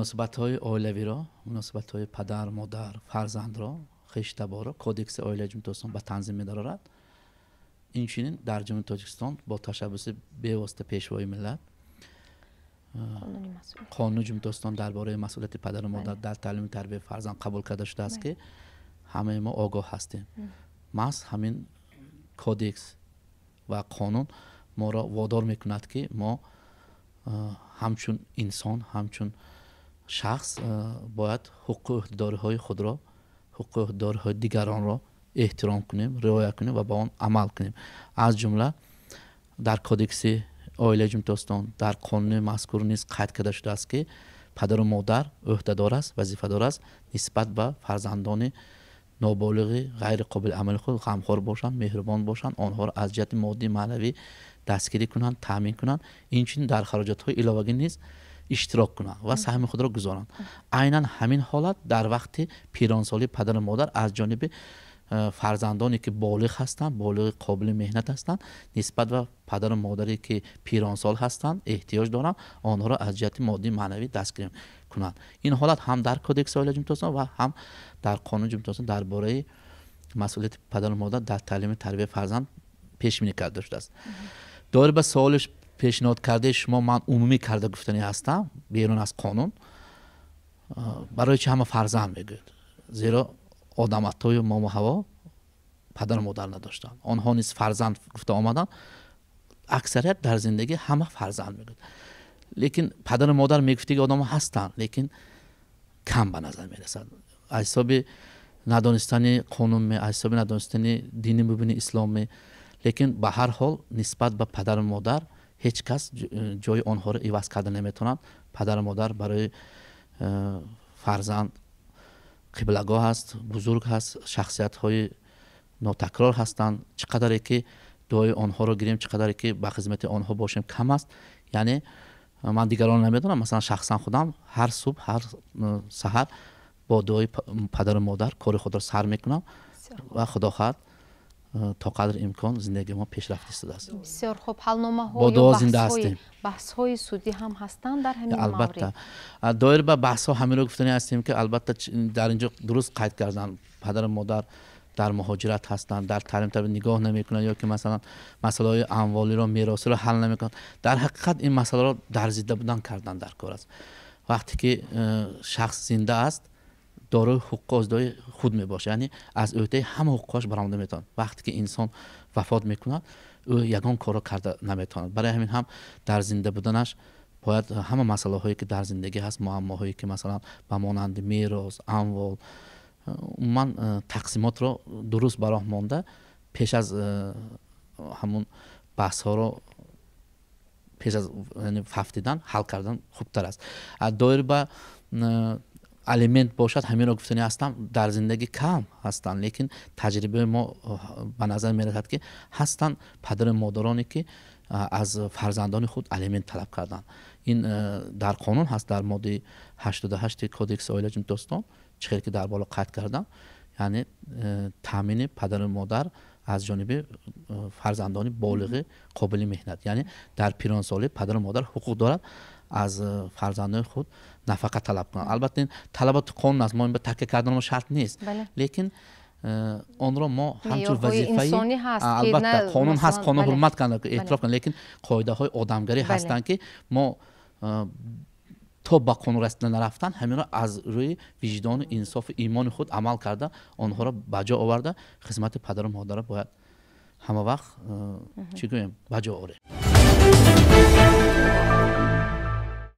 Муносибатҳои оилавиро, муносибатҳои падар, модар, фарзандро, хештаборро Кодекси оилаи Ҷумҳурии Тоҷикистон ба танзим медарорад. Инчунин дар Ҷумҳурии Тоҷикистон бо ташаббуси бевосита Пешвои миллат Қонуни Ҷумҳурии Тоҷикистон дар бораи масъулияти падару модар дар таълиму тарбияи фарзанд қабул карда шудааст, ки ҳамаи мо огоҳ ҳастем. Маҳз ҳамин кодекс ва қонун моро водор мекунад, ки мо ҳамчун инсон, ҳамчун шахс бояд ҳуқуқу ӯҳдадориҳои худро, ҳуқуқу ӯҳдадориҳои дигаронро эҳтиром кунем, риоя кунем ва ба он амал кунем. Аз ҷумла дар Кодекси оилаи Ҷумҳурии Тоҷикистон, дар қонуни мазкур низ қайд карда шудааст, ки падару модар ӯҳдадор аст, вазифадор аст нисбат ба фарзандони ноболиғи ғайриқобили амали худ ғамхор бошанд, меҳрубон бошанд, онҳоро аз ҷиҳати моддӣ, маънавӣ дастгирӣ кунанд, таъмин кунанд, инчунин дар хароҷотҳои иловагӣ низ иштирок кунанд ва саҳми худро гузоранд. Айнан ҳамин ҳолат дар вақти пиронсолии падару модар аз ҷониби фарзандоне, ки болиғ ҳастанд, болиғи қобили меҳнат ҳастанд, нисбат ба падару модаре, ки пиронсол ҳастанд, эҳтиёҷ доранд, онҳоро аз ҷиҳати моддӣ, маънавӣ дастгирӣ кунанд. Ин ҳолат ҳам дар Кодекси оилаи Ҷумҳурии Тоҷикистон ва ҳам дар Қонуни Ҷумҳурии Тоҷикистон дар бораи масъулияти падару модар дар таълими тарбияи фарзанд пешбинӣ карда шудааст. Доир ба саволи пешниҳод кардаи шумо ман умумӣ карда гуфтанӣ ҳастам, берун аз қонун. Барои чӣ ҳама фарзанд мегӯяд? Зеро одаматою мому ҳаво падару модар надоштанд, онҳо низ фарзанд гуфта омаданд. Аксарият дар зиндагӣ ҳама фарзанд мегӯяд, лекин падару модар мегуфтиги одамо ҳастанд, лекин кам ба назар мерасад, аз ҳисоби надонистани қонунме, аз ҳисоби надонистани дини мубини исломме. Лекин ба ҳар ҳол нисбат ба падару модар ҳеҷ кас ҷои онҳоро иваз карда наметавонад. Падару модар барои фарзанд қиблагоҳ аст, бузург ҳаст, шахсиятҳои нотакрор ҳастанд. Чӣ қадаре ки дуои онҳоро гирем, чӣ қадаре ки ба хизмати онҳо бошем, кам аст. Яъне ман дигаронро намедонам, масалан, шахсан худам ҳар субҳ, ҳар саҳар бо дуои падару модар кори худро сар мекунам ва худо хоҳад, то қадри имкон зиндагии мо пешрафт истодааст. Бисёр хуб. Ҳалномаҳо бо дуо зинда ҳастем. Баҳсҳои судӣ ҳам ҳастанд дар ҳамин? Албатта, доир ба баҳсҳо ҳаминро гуфтанӣ ҳастем, ки албатта дар инҷо дуруст қайд карданд, падару модар дар муҳоҷират ҳастанд, дар таълим тарбия нигоҳ намекунанд ё ки масалан масъалаҳои амволиро, меросиро ҳал намекунанд. Дар ҳақиқат ин масъаларо дар зинда будан кардан дар кор аст. Вақте ки шахс зинда аст, дорои ҳуқуқу озодиҳои худ мебошад, яъне аз ӯҳдаи ҳама ҳуқуқҳош баромада метавонад. Вақте ки инсон вафот мекунад, ӯ ягон корро карда наметавонад. Барои ҳамин ҳам дар зинда буданаш бояд ҳама масъалаҳое, ки дар зиндагӣ ҳаст, муаммоҳое, ки масалан ба монанди мерос, амвол, умуман тақсимотро дуруст ба роҳ монда, пеш аз ҳамун баҳсҳоро пеш аз фавтидан ҳал кардан хубтар аст. Доир ба алимент бошад, ҳаминро гуфтанӣ ҳастам, дар зиндагӣ кам ҳастанд, лекин таҷрибаи мо ба назар мерасад, ки ҳастанд падару модароне, ки аз фарзандони худ алимент талаб карданд. Ин дар қонун ҳаст, дар моддаи 88-и Кодекси оилаи Ҷумҳурии Тоҷикистон, чӣ хел ки дар боло қайд кардам, яъне таъмини падару модар аз ҷониби фарзандони болиғи қобили меҳнат. Яъне дар пиронсолӣ падару модар ҳуқуқ дорад аз фарзандони худ нафақа талаб кунанд. Албатта, ин талаботи қонун аст, мо ин ба такя карданмо шарт нест, лекин онро мо ҳамчун вазифаи, албатта, қонун ҳаст, қонун ҳурмат карда, эътироф кунад, лекин қоидаҳои одамгарӣ ҳастанд, ки мо то ба қонун расида нарафтан ҳаминро аз рӯи виҷдону инсофу имони худ амал карда, онҳоро ба ҷо оварда, хизмати падару модарро бояд ҳама вақт, чӣ гӯем, ба ҷо орем.